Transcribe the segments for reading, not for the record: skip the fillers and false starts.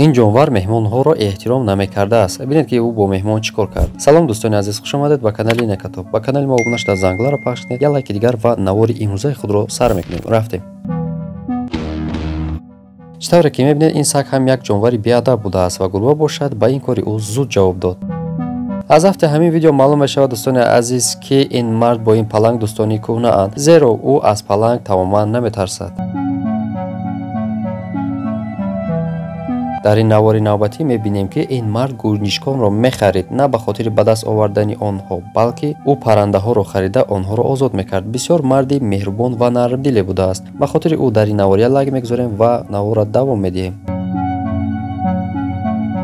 Ин ҷонвар меҳмонҳоро эҳтиром намекардааст. Бинед, ки ӯ бо меҳмон чӣ кор кард. Салом, дӯстони азиз, хуш омадед ба канали Некатоб. Ба канали мо обуна шуда, зангларо пахш кунед, як лайки дигар ва навори имрӯзаи худро сар мекунем. Рафтем. Чӣ тавре ки мебинед, ин саг ҳам як ҷонвари беадаб будааст ва гурба бошад, ба ин кори ӯ зуд ҷавоб дод. Аз афти ҳамин видео маълум мешавад, дӯстони азиз, ки ин мард бо ин паланг дӯстони кӯҳнаанд, зеро ӯ аз паланг тамоман наметарсад. Дар ин навори навбатӣ мебинем, ки ин мард гӯнҷишконро мехарид на ба хотири ба даст овардани онҳо, балки ӯ паррандаҳоро харида, онҳоро озод мекард. Бисёр марди меҳрубон ва нармдиле будааст. Ба хотири ӯ дар ин навор як лайк мегузорем ва наворро давом медиҳем.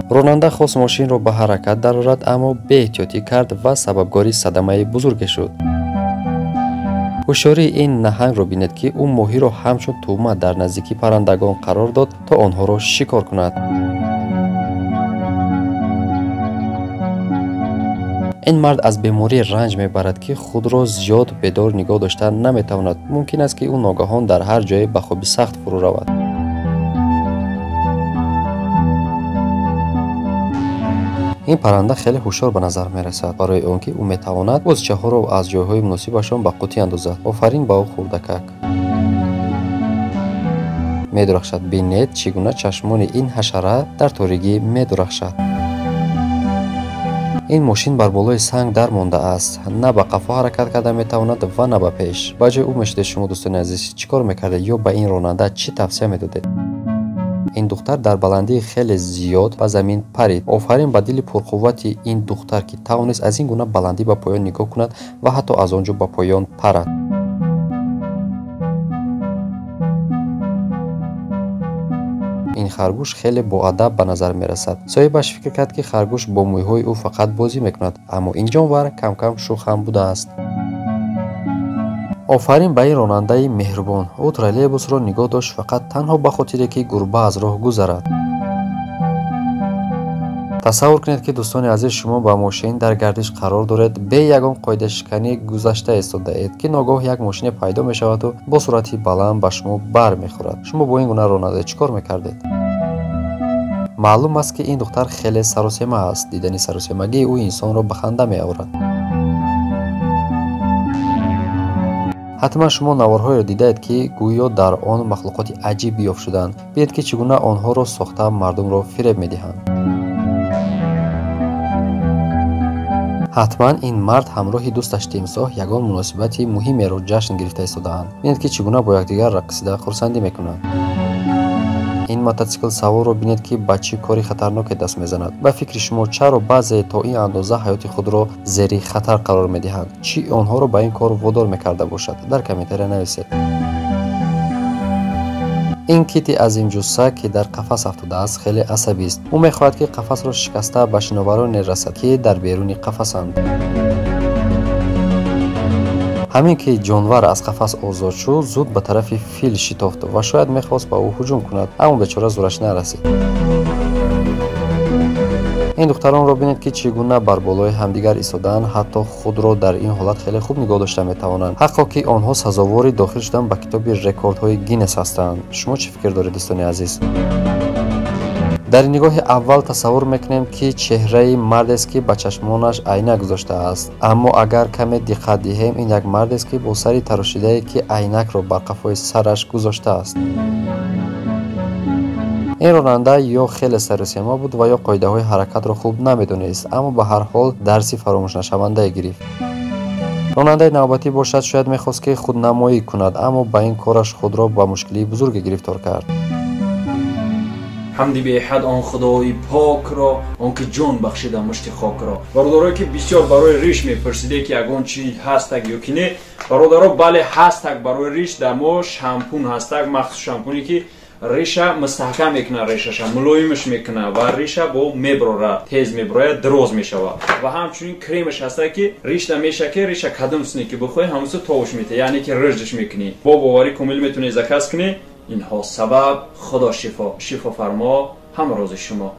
Ронанда хост мошинро ба ҳаракат дарорад, аммо беэҳтиётӣ кард ва сабабгори садамаи бузурге шуд. Ҳушёрии ин наҳангро бинед, ки ӯ моҳиро ҳамчун тӯъма дар наздикии паррандагон қарор дод, то онҳоро шикор кунад. Ин мард аз беморӣ ранҷ мебарад, ки худро зиёд бедор нигоҳ дошта наметавонад. Мумкин аст, ки ӯ ногаҳон дар ҳар ҷое ба хоби сахт фурӯ равад. Ин парранда хеле ҳушёр ба назар мерасад, барои он ки ӯ метавонад бозичаҳоро аз ҷойҳои муносибашон ба қутӣ андозад. Офарин ба ӯ, хурдакак. Медурахшад. Бинед, чӣ гуна чашмони ин ҳашара дар торигӣ медурахшад. Ин мошин бар болои санг дар мондааст, на ба қафо ҳаракат карда метавонад ва на ба пеш. Ба ҷои ӯ мешудед шумо, дӯстони азиз, чӣ кор мекардед ё ба ин ронанда чӣ тавсия медодед? Ин духтар дар баландии хеле зиёд ба замин парид. Офарин ба дили пурқуввати ин духтар, ки тавонист аз ин гуна баландӣ ба поён нигоҳ кунад ва ҳатто аз он ҷо ба поён парад. Ин харгӯш хеле боадаб ба назар мерасад. Соҳибаш фикр кард, ки харгӯш бо мӯйҳои ӯ фақат бозӣ мекунад, аммо ин ҷонвар кам-кам шӯх ҳам будааст. Офарин ба ин ронандаи меҳрубон. Ӯ троллейбусро нигоҳ дошт фақат танҳо ба хотире, ки гурба аз роҳ гузарад. Тасаввур кунед, ки, дӯстони азиз, шумо ба мошин дар гардиш қарор доред, бе ягон қоидашиканӣ гузашта истодаед, ки ногоҳ як мошине пайдо мешаваду бо суръати баланд ба шумо бармехӯрад. Шумо бо ин гуна ронанда чӣ кор мекардед? Маълум аст, ки ин духтар хеле саросема аст. Дидани саросемагии ӯ инсонро ба ханда меорад. Ҳатман шумо наворҳоеро дидаед, ки гӯё дар он махлуқоти аҷиб ёфт шудаанд. Бинед, ки чӣ гуна онҳоро сохта мардумро фиреб медиҳанд. Ҳатман ин мард ҳамроҳи дӯсташ тимсоҳ ягон муносибати муҳимеро ҷашн гирифта истодаанд. Бинед, ки чӣ гуна бо якдигар рақсида хурсандӣ мекунанд. Ин мототсиклсаворро бинед, ки ба чӣ кори хатарноке даст мезанад. Ба фикри шумо, чаро баъзе то ин андоза ҳаёти худро зери хатар қарор медиҳанд? Чӣ онҳоро ба ин кор водор мекарда бошад? Дар комментария нависед. Ин кити азимҷусса, ки дар қафас афтодааст, хеле асабист. Ӯ мехоҳад, ки қафасро шикаста ба шиновароне расад, ки дар беруни қафасанд. Ҳамин ки ҷонвар аз қафас озод шуд, зуд ба тарафи фил шитофт ва шояд мехост ба ӯ ҳуҷум кунад, аммо бечора зӯраш нарасид. Ин духтаронро бинед, ки чӣ гуна бар болои ҳамдигар истодаанд, ҳатто худро дар ин ҳолат хеле хуб нигоҳ дошта метавонанд. Ҳаққо, ки онҳо сазовори дохил шудан ба китоби рекордҳои Гиннес ҳастанд. Шумо чӣ фикр доред, дӯстони азиз? Дар нигоҳи аввал тасаввур мекунем, ки чеҳраи мардест, ки ба чашмонаш айнак гузоштааст, аммо агар каме диққат диҳем, ин як мардест, ки бо сари тарошидае, ки айнакро бар қафои сараш гузоштааст. Ин ронанда ё хеле сарусема буд ва ё қоидаҳои ҳаракатро хуб намедонист, аммо ба ҳар ҳол дарси фаромӯшнашавандае гирифт. Ронандаи навбатӣ бошад, шояд мехост, ки худнамоӣ кунад, аммо ба ин кораш худро ба мушкилии бузурге гирифтор кард. Ҳамди беҳад он худои покро, он ки ҷон бахшида мушти хокро. Бародарое, ки бисёр барои риш мепурсиде, ки ягон чи ҳастак ё ки не, бародаро, бале, ҳастак. Барои риш дар мо шампун ҳастак, махсус шампуне, ки риша мустаҳкам мекунад, решаша мулоимаш мекунад ва риша бо меброра, тез меброяд, дароз мешавад. Ва ҳамчунин кремаш ҳастак, ки риш намеша, ки риша кадом сине ки бихоҳӣ, ҳамуса товуш метаҳ, яъне ки риждаш мекунӣ. Бо боварӣ комил метавонӣ заказ кунӣ. Инҳо сабаб. Худо шифо шифо фармо ҳам рози шумо.